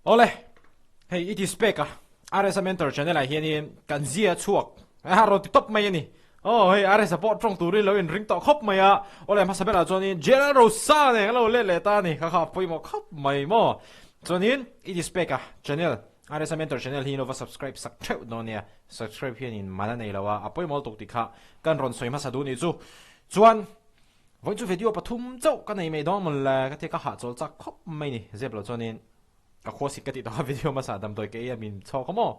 Awle, hei i ti spek a, RSA Mentor channel ah hianin kan zia chhuak a rawn ti tawp mai a ni. Aw hei RSA pawh tawng turin lo inring tawh khawp mai a, awle hmasa berah chuanin General Rosa nen kan lo let leh ta a ni, kha kha a pawimawh khawp mai maw. Chuanin i ti spek a channel, RSA Mentor channel hi in lo va subscribe sak theuh dawn nia, subscribe hianin man a nei lo a, a pawimawh lutuk tih kha kan rawn sawi hmasa duh a nih chu. Chuan vawiin chu video pathum chauh ka nei mai dawn mawn le, ka tia ka hahchawl chak khawp mai a ni, zep lo chuanin. Ka khua sik ka tih tawh a video hmasa damdawi ka ei a min chhawk a maw?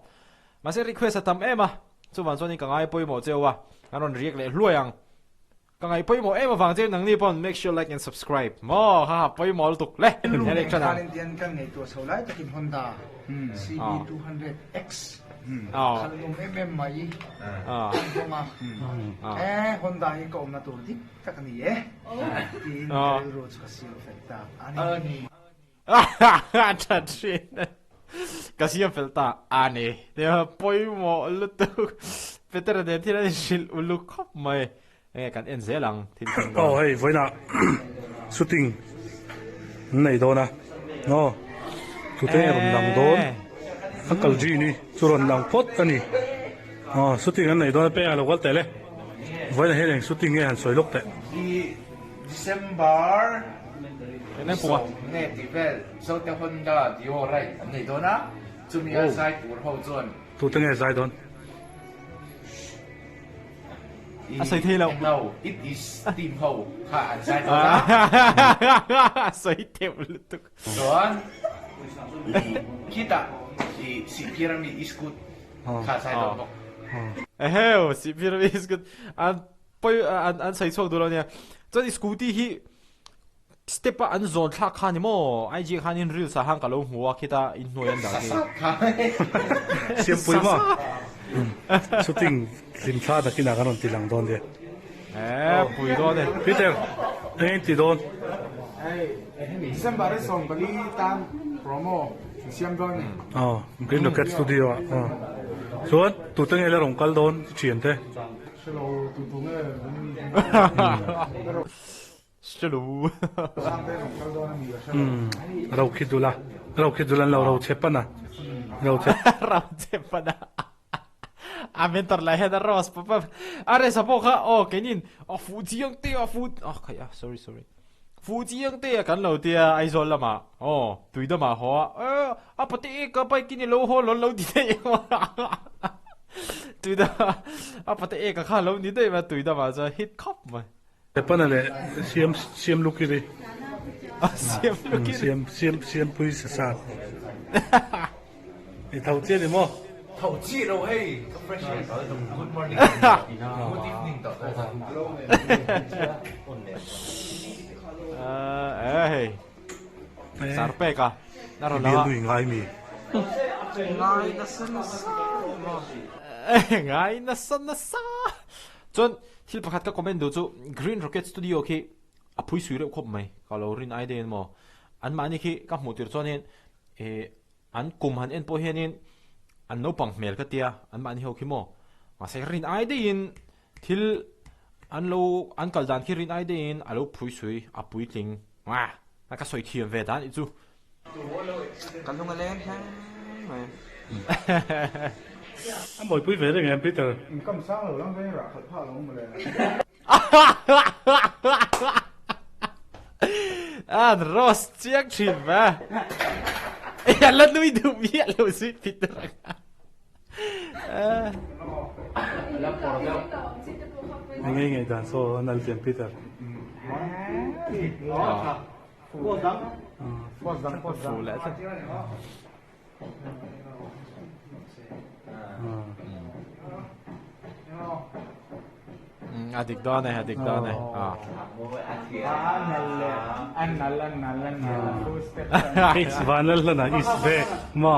Mahse request a tam em a, chuvang chuanin ka ngai pawimawh cheu a, an rawn react leh hluai ang. Ka ngai pawimawh em avang cheu nangni pawn make sure like and subscribe maw haha pawimawh lutuk le. Lung eng khanin tian kan ngaihtuah chho lai takin Honda CB 200X khalh nawm em em mai an hawng a, e Honda hi ka awmna tur dik tak a ni e tiin ka rilru chu ka siam fel ta a ni. A tha thin ka siam fel ta a ni nia pawimawh lutuk Petera nen thil an inhrilh uluk khawp mai enge kan en zel ang thil thleng dawn. Aw hei vawiinah shooting an nei dawn a aw tute a rawn lang dawn a kal zui ni chu rawn lang phawt a ni aw shooting an nei dawn a peng a lo kal teh le vawiinah hian eng shooting nge han sawi lawk teh. December 10 nge tih vel Zote Honda Dio ride an nei dawn a, chumi a zai tur ho chuan. Tute nge zai dawn? A sawi thei lo. No, it is team ho kha an zai dawn a. A sawi theuh lutuk. Chuan khitah i Sihphir ami Iskut kha zai dawn bawk. Eheu, Sihphir ami Iskut an Pawi an an sawi chhuak duh lo nia. Chuan i scooty hi step a an zawn thlak kha ni maw? IG khan in reels ah khan ka lo hmu a khita in hnuai an dah khi. Siampui maw? Shooting hlim thla takin ah kan rawn ti lang dawn nia. Eh pui dawn e. Peter, eng eng ti dawn? Hei, December hi 14 tan promo an siam dawn ni. Aw, Green Rocket Studio ah. Chuan tute nge la rawn kal dawn thiante? Ro khi dul a, ro khi dul an lo ro che pan a, ro che. Ro che pan a. A mentor lai hian a rose pawp a. A resa pawh kha aw keinin a fuh chiang te a fuh a khai a sorry sorry. Fuh chiang te a kan lo tia Aizawl lamah aw Tuidamah haw a e a pate e ka bike in i lo haw lawn lo ti daih Tuidamah a pate e ka kha lo ni daih mai Tuidamah chuan hit khawp mai. Japana leh siam siam lukiri. A siam lukiri. Siam siam siam pui sa sa. I tho chiah ni maw? Tho chiah lo hei ka fresh air tawh good morning good evening tawh Eh hei sar pek a na rawn lang a. Bialnu i ngai mi? Ngai nasa nasa maw? Ngai nasa nasa. Chuan thil pakhat ka comment duh chu Green Rocket Studio khi a phui sui reuh khawp mai ka lo rin ai deuhin maw anmahni khi ka hmuh tir chuanin ih an kum han en pawh hianin an naupang hmel ka tia anmahni ho khi maw mahse rin ai deuhin thil an lo an kal dan khi rin ai deuhin a lo phui sui a puitling a ka sawi thiam ve dan nih chu. Ka lung a leng hle mai. A mawipui ve reng em Peter? Income sang lo lang veng rah khalh phah lo mawle. An roast chiang thin ve. A la nui duh miah lo si Peter a kha. Engei ngei dan saw a nal chian Peter. A dik dawn e, a dik dawn e. H Vanlalhlana is back ma.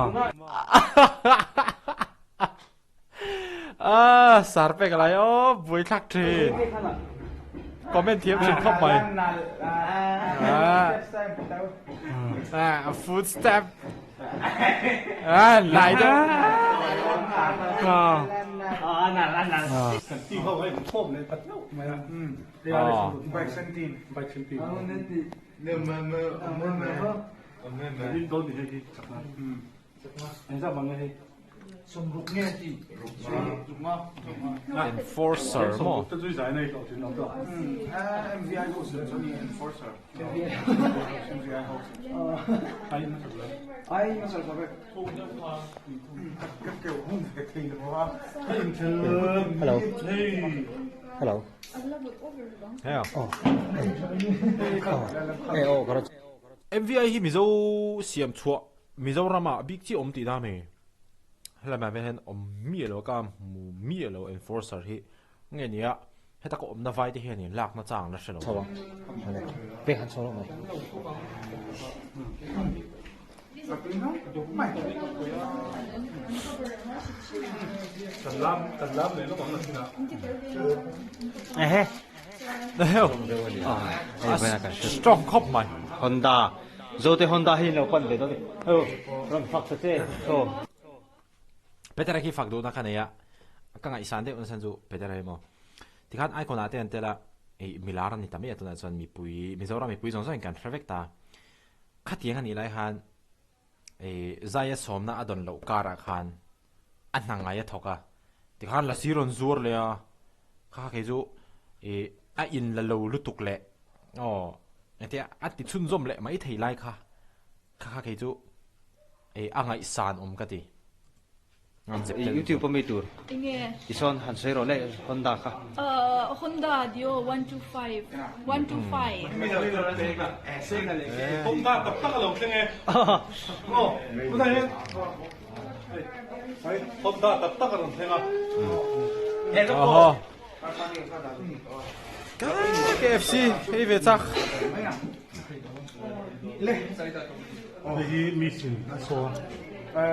Ah, sar pek lai aw, buai thlak thin. Comment thiam thin khawp mai. Ah, food step. Ah, lai deuh. Ah. Enforcer maw? Hello. Hello. MVI hi Mizo siam chhuah Mizoram ah bik chiah awm tih na mi? Helai mai hian awm miah lo ka hmu miah lo enforcer hi nge nia heta ka awmna vai te hian in lakna chang la hre lo. Chho ang. Pek han chho rawh mai. Ehe. Eheu. Strong khawp mai. Honda. Zote Honda hi lo pan ve dawn ni. Heo rawn fak ta che. Chaw. Petera khi fak duhna kha nei a, ka ngaihsan deuh nasa chu Petera hi maw. Tikhan icon ah te an tel a, ih milar a ni ta mai a tunah chuan mipui Mizoram mipui zawng zawngin kan hre vek ta. Khatiang a nih lai khan ih Zaia sawmna a dawn loh karah khan a hna ngai a thawk a, tikhan lasi rawn zuar leh a, kha kei chu ih a in la lo lutuk leh aw engtia a ti chhunzawm leh mai thei lai kha, kha kha kei chu ih a ngaihsan awm ka ti. YouTube a mi tur tisawn han sawi rawh le Honda kha. Honda Dio 125 125. Honda tak tak a lo thleng e. Aw tunah hian Honda tak tak a rawn thleng a. Aw KFC hei ve chak. Hei hi mission a saw a.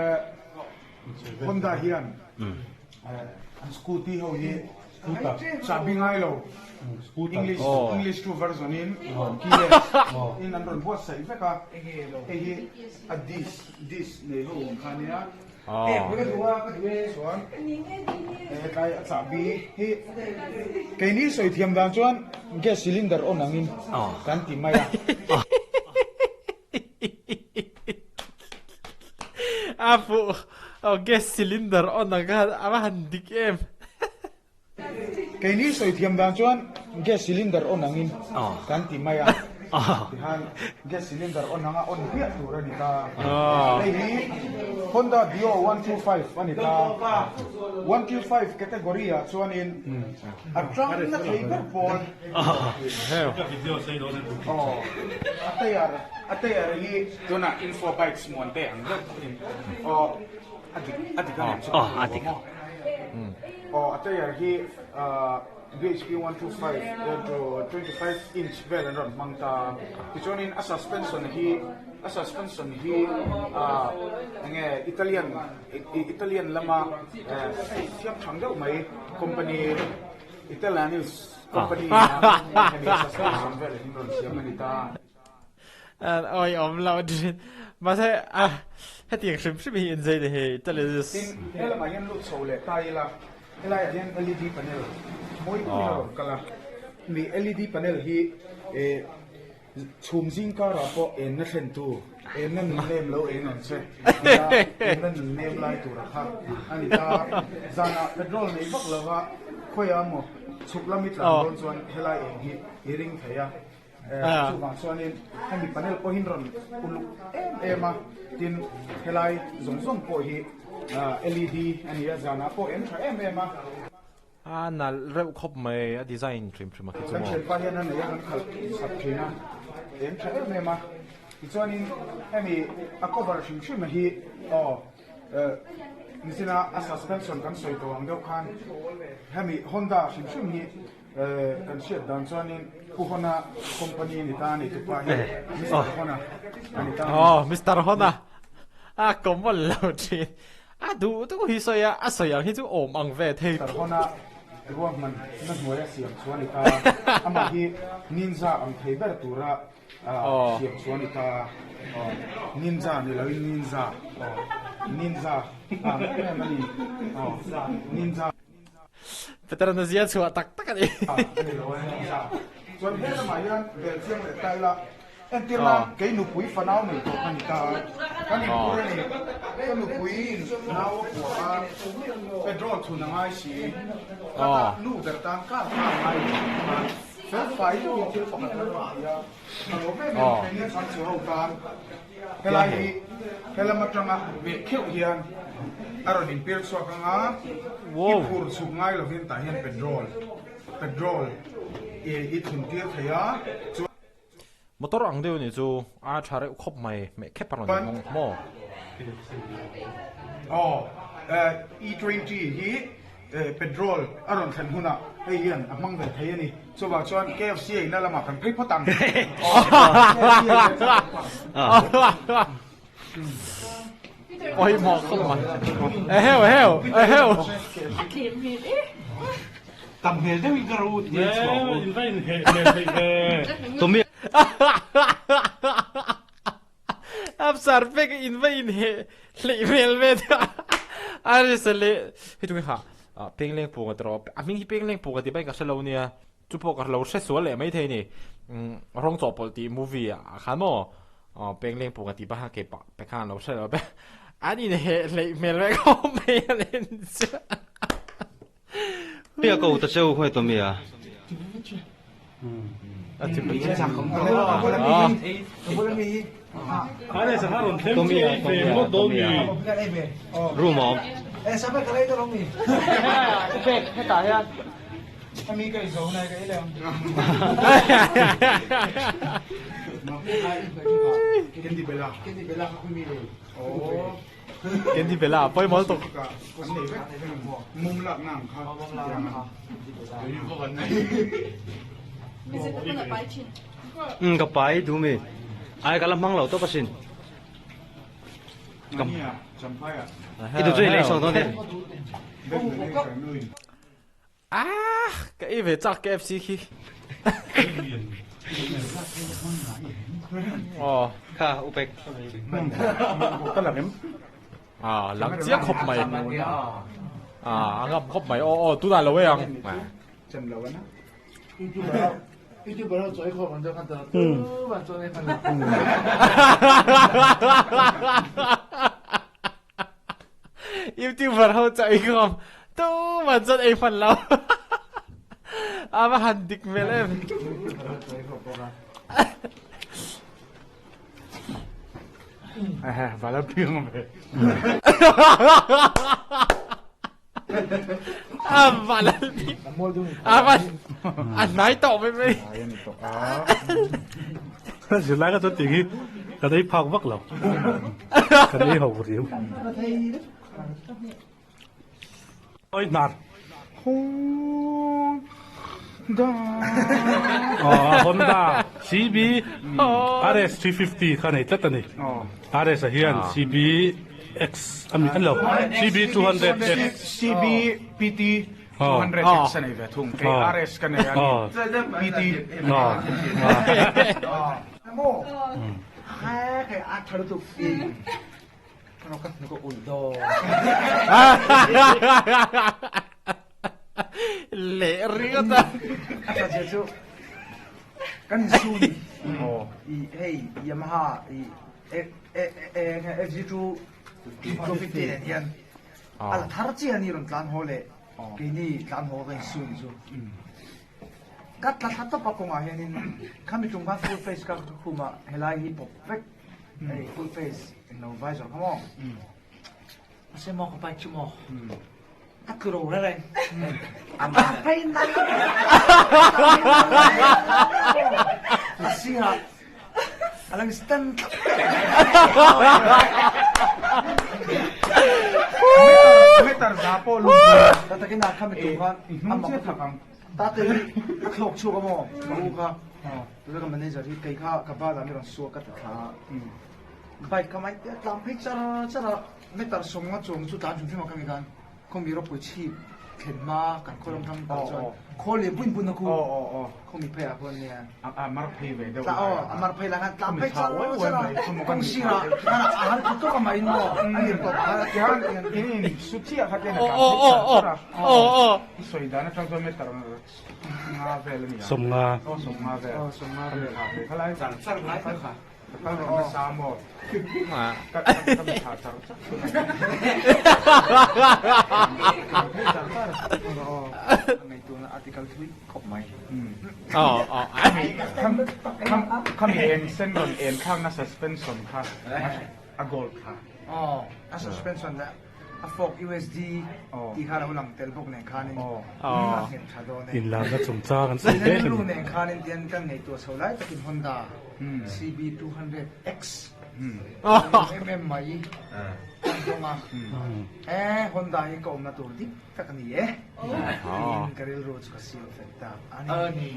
Honda hian an scooty ho hi chahbi ngai lo English English two version in keyless in an rawn buatsaih vek a, hei hi a disc disc nei ho ang kha ania chuan hetlai a chahbi hi keini sawi thiam dan chuan gas cylinder on angin kan ti mai a. A fuh aw gas cylinder on ang kha a va han dik em. Keini sawi thiam dan chuan gas cylinder on angin kan ti mai a, tihan gas cylinder on anga on hmiah tur a ni ta. Hei hi Honda Dio 125 a ni ta. 125 category ah chuanin a tangna thei ber pawl. A tyre a tyre hi tunah info bikes muan te ang deuh aw a dik a dik ang em chu a dik aw a tyre hi BHP 125 25 inch vel an rawn hmang ta tichuanin a suspension hi a suspension hi enge Italian Italian lama thiam thang deuh mai company Italianus company hemi suspension vel in rawn siam a ni ta. Oi awm lo thin. Mahse a hetiang hrim hrim hi inzei ni hei Italianus. Tin, he lamah hian lut chho leh ta ila, helaiah hian LED panel mawi takin a rawn kal a. Mi LED panel hi eh Chhum zing karah pawh enna thlentu, enna nun nem lo eng ang che, tia enna nun nem lai tura kha a ni ta. Zanah petrol nei vak lova khawiah maw chhuk lam i tlan dawn chuan helai eng hi i ring thei a. Chuvang chuanin hemi panel pawhin rawn uluk em em a, tin helai zawng zawng pawh hi LED a ni a, zanah pawh eng tha em em a. A nalh reuh khawp mai, a design hrim hrim a khi chu maw. Kan thianpa hian a nei a kan khalh sak thin a, eng tha em em a. Tichuanin hemi a cover hrim hrim hi aw nichina a suspension kan sawi tawh ang deuh khan hemi Honda hrim hrim hi kan hriat dan chuanin Pu Hona company a ni ta a ni tupa hi Mister Hona a ni ta a ni. Aw Mister Hona a common lo thin. A duh duh hi sawi a, a sawi ang hi chu awm ang ve thei. Tarhawna ruahman na hnuaia siam chu a ni ta. Amah hi ninja ang thei ber tura siam chu a ni ta. Ninja ni loin ninja, ninja ang em em a ni. Ninja. Peter na zia chhuah tak tak a ni. A ni lo a, ninja. Chuan he lamah hian bel chiang leh ta ila. Entir nan kei nupui fanau nei tawh ka ni ta a, kan inphur a ni. Ka nupuiin nau a pua a, petrol thun a ngai si. Ka ta nu ber tan car kha a ngai lo a, fel fai deuhin thil pakhat kan rawn ti a, ka lawm em em keini chhangchhe ho tan helai hi helam atanga meh kheuh hian a rawn inpir chhuak ang a, i phur chhuk ngai lovin tah hian petrol petrol i thun tir thei a, chuan. Motor ang deuh nih chu a tha reuh khawp mai, meh khep a rawn in hawng maw? Aw, E twenty hi petrol a rawn thlen hunah hei hian a hmang ve thei a ni. Chuvang chuan KFC a inna lamah kan phei phawt ang. KFC a inna lamah. Pawimawh khawp mai. Eheu eheu eheu. A tlem hmel e. Tam hmel deuhin ka ro ti a chhuak u. In va in heh hmel theih ve. Tommy. Absar pek in va in heh hleih hmel ve ta. A risa leh hei tunge kha pengleng pung a ti rawh. A hming hi pengleng pung a ti mai ka hre lo nia. Chu pawh ka lo hre sual leh maithei a ni. Rawng chawhpawlh tih movie ah khan maw Pengleng pung a ti paha ke pah pe khan lo hre lo pe. An inheh hleih hmel vek khawp mai a len chiah. Pia ko ta cheu khawi tawh mi a. Tommy a Tommy a Room a awm. Upek hetah hian. Candy Bella pawimawh lutuk. Umm ka pai duh mi. Ai ka la hmang lo tawp asin. I duh chu i lei chhuak dawn e. Ah! Ka ei ve chak KFC khi. Aw. Kha upek. Ka lang em? Ah, lang chiang khawp mai. Ah, a ngam khawp mai. Aw aw, tunah lo ei ang. Youtuber ho chu ei khawm tumah chuan ei hman lo a va han dik hmel em. A va lal a va a hnai tawh mai mai. Zirlai ka chuan tih hi kan ei phak vak lo. Kan ei ho riau. Oi hnar. Honda. Oh, Honda CB RS 350 kha nei tlat a ni. RS a hian CB X a mi an lo. CB 200 X. CB PT 200 X a nei ve thung. Kei RS ka nei a ni. PT. Leh ringawt a. A la thar chiah a ni rawn tlan haw leh keini tlan haw ka insun chu ka tla thla tawp a kawngah hianin khami tum khan full face ka khum a helai hi pawp vek hei full face englo visor kha maw mahse maw ka bike chu maw ka tlu ro reng reng a phei nal a sirah A lang stand thlap. Meter za pawh lung Ta takin a khami tum khan a mak thak ang. Ta te hi a thlawk chhuak a maw? Ka u kha. Tuna ka manager hi kei kha ka bad ah mi rawn suak ka ti thla a. Bike kha mai te a tlang phei char char a. Meter sawmnga chuang chu tlan hrim hrim a khami khan khawmi ropui chhip. Thlen hma kan khaw lam thang tak chuan khaw lian pui pun a khu khaw mi phei ah khuan nia a mar phei ve deuh lai a mar phei lai khan tlan phei char char a kawng sir ah khan a har put tawk a mah in maw a lir tawp a tihan in in su chiah kha ten a tlan phei char char a i sawi dan atang chuan meter nga vel a ni a 50 aw 50 vel aw 50 vel kha lai char char lai kha Ka kal reng nasa maw? Ka ka mi thah char char chu a ni. Char char a ngaihtuahna a ti kal thui khawp mai. Khami eng sen rawn en thlakna suspension kha a gold kha. Aw a suspension leh A fork USD tih kha lo lang tel bawk nen khanin a nghet tha dawn e. Inlarna chungchang an sawi mek a ni. Rilru nen khanin tian kan ngaihtuah chho lai takin Honda CB 200 X a em em mai kan hawng a. E Honda hi ka awmna tur dik tak a ni e tiin ka rilru chu ka siam fel ta a ni.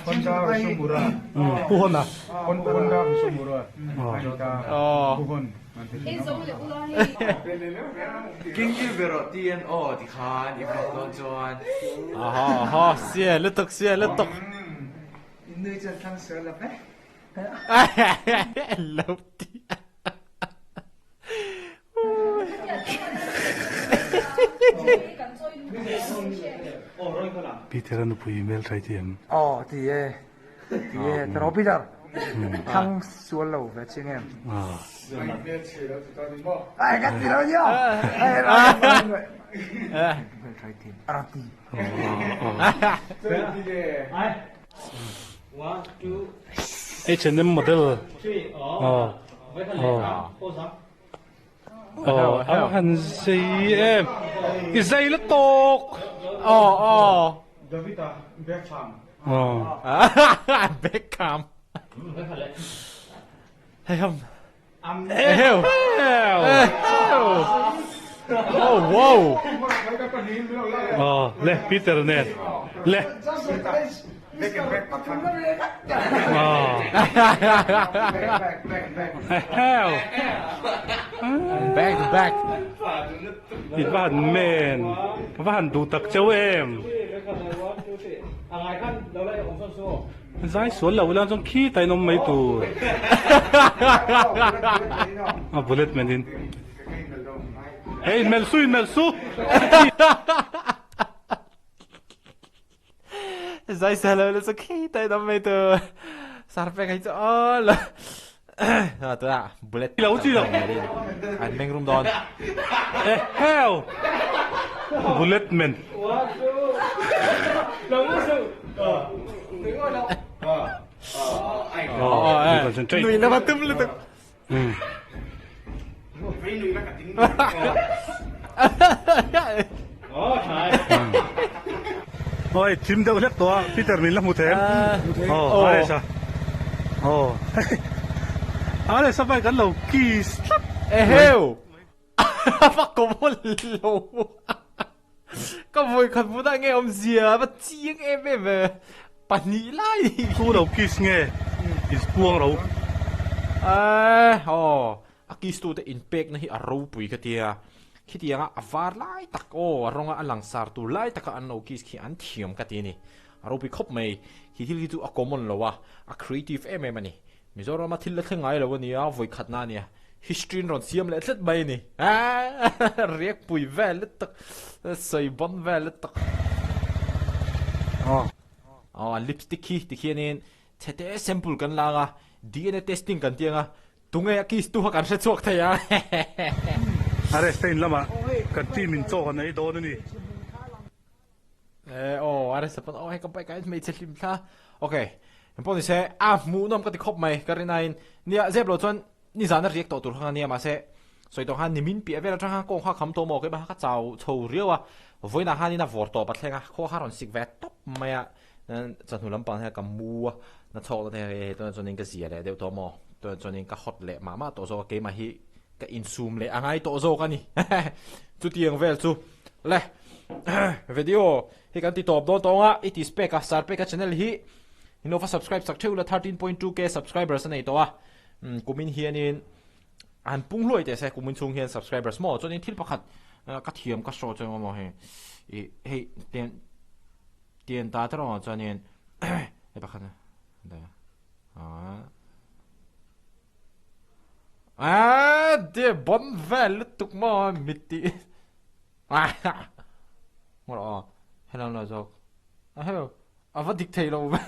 Honda Rusumura. Pu Honda. Honda Rusumura. Pu Hon. King i ve rawh TNO ti khan i vlog dawn chuan. Aha aha sia lutuk sia lutuk. In nui chuan thlang sual lo ve. Lo ti. Peter a nupui hmel tha i ti em? Aw ti e. Ti e ta rawh Peter. Thlang sual lo ve chiang em? Ai ka ti lo nia. Ai hmel tha i ti em? A rawn ti. H&M model. Aw. Aw. A va han zei em. I zei lutuk. Aw aw. Davida Beckham. Aw. Beckham. Hei hum. Eheu. Eheu. Oh wow. Aw le Peter nen. Le. Eheu. Back to back. I va han men. Ka va han duh tak cheu em. Zai sual lo ila chuan khi ta in awm mai tur. A bullet man in. Hey in melh su in melh su. Zai sual lo ila chuan khi ta in awm mai tur. Sarpek hi chu aw lo. A tuna bullet Lo chi lo. An meng rum dawn. Eh heo. Bullet man. Nui na va tum lutuk. Oi thim deuh hlek tawh a Peter min la hmu thei em? Aw Alex a aw Alex a bike an lo kiss tlat Eheu! Va ko mawl lo Ka vawi khat hmunah nge awmzia va chiang em em ve pahnih lai ni. Chu lo kiss nge in puang ro. Eeh aw a kiss tu te in pek na hi a ropui ka tia khitianga a var lai tak aw a rawnga a langsar tur lai taka an lo kiss khi an thiam ka ti a ni a ropui khawp mai khi thil hi chu a common lo a a creative em em a ni Mizorama thil la thleng ngai lo a nia, vawi khatna a nia. History in rawn siam leh tlat mai a ni. Riak pui vel lutuk, sawi bawn vel lutuk. Aw, an lipstick hi tikhianin chhete sample kan la ang a, DNA testing kan ti ang a, tunge a kiss tu kha kan hre chhuak thei a. Arrest in lamah kan team in chaw kan ei dawn a ni. Eh aw a resa pawn aw hei ka bike ah hian hmeichhe hlim thla okay engpawh ni se a hmuhnawm ka ti khawp mai ka rin aiin nia zep lo chuan nizan a riak tawh tur kha ania mahse sawi tawh khan nimin piah vel atang khan kawng kha kham tawh maw keimah kha ka chau chho riau a vawiinah khanin a vawr tawp a thleng a khua kha rawn sik ve tawp mai a chawhnu lampang hian ka mu a na chhawk na te hei hei tunah chuanin ka zia leh deuh tawh maw tunah chuanin ka hot leh mah mah tawh zawk a keimah hi ka insum leh a ngai tawh zawk a ni chutiang vel chu le video hi kan ti tawp dawn tawng a i ti spek a sar pek a channel hi inova subscribe sak theuh la 13.2k subscribers a nei tawh a kumin hianin an pung hluai teh se kumin chhung hian subscribers maw chuanin thil pakhat. Ka thiam ka show chuan maw hei ih hei tian tian ta te rawng ah chuanin hei pakhat ah de bon vel lutuk maw mit tih maw aw helam lo zawk a hei a va dik thei lo ve.